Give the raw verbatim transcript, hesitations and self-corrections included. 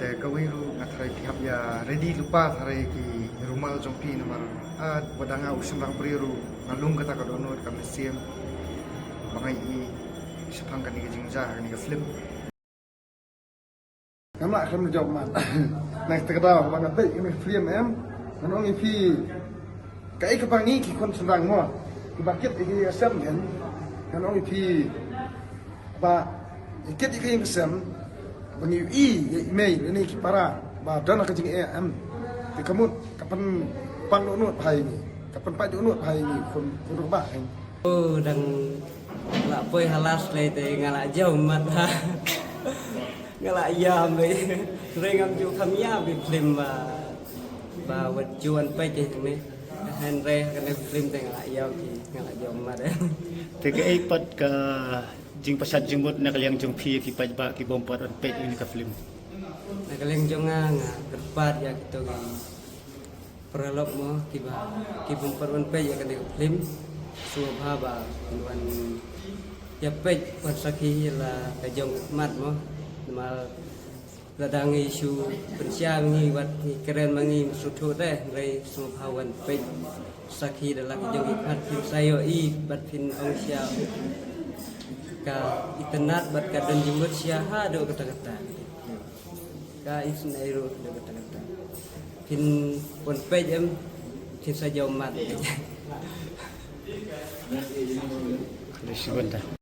Te kawei ruh nga tharai phi hap ïa ready lypa tharai ki rumal jong phi namar, ah, wat dang nga u shynrang briew ruh nga lung kata ka dohnud ka mynsiem ba nga ïohi shaphang kane ka jingjia kane ka film. Ngam lah khlem jop mat. Next ka daw ba nga peit kane ka film em. Ngan ong ïa phi kaei kaba ngi ki khun shynrang mo, kiba kit ïa ki ïing ki sem, ngan ong ïa phi ba ïa kit ïa ki ïing ki sem ba ngi ïohi ïa i mei lane ki para ba don ha ka jingeh em. Te ka mut ka pynpang dohnud bha ïa ngi, ka pynpait dohnud bha ïa ngi khun, khun rangbah em. Oh, dang lah poi ha last lei te nga lah jop mat ha. Nga lah ïam beit. Hynrei ngam ju kham ïam beit film ba, ba wat ju wan peit ïa kane. Hynrei ha kane film te nga lah ïam ki, nga lah jop mat. Te kaei pat ka jingpynshitom jingmut na ka liang jong phi ïa ki paidbah ki bym pat wan peit ïa kane ka film? Na ka liang jong nga, nga kyrpad ïa kito ki paralok mo kiba, ki bym pat wan peit ïa kane ka film. Sngewbha ba kin wan ïa peit, wan sakhi ïa la ka jong ka khmat mo. Namar lada ngi shu pynshai ma ngi wat ngi kren ma ngi sngewthuh te, hynrei sngewbha wan peit sakhi da la ka jong ka khmat, phin sa ïohi bad phin ong shisha ka itynnad bad ka don jingmut shisha haduh katta katta. Ka isynei ruh haduh katta katta. Phin wan peit em, phin sa jop mat. Khublei shibun.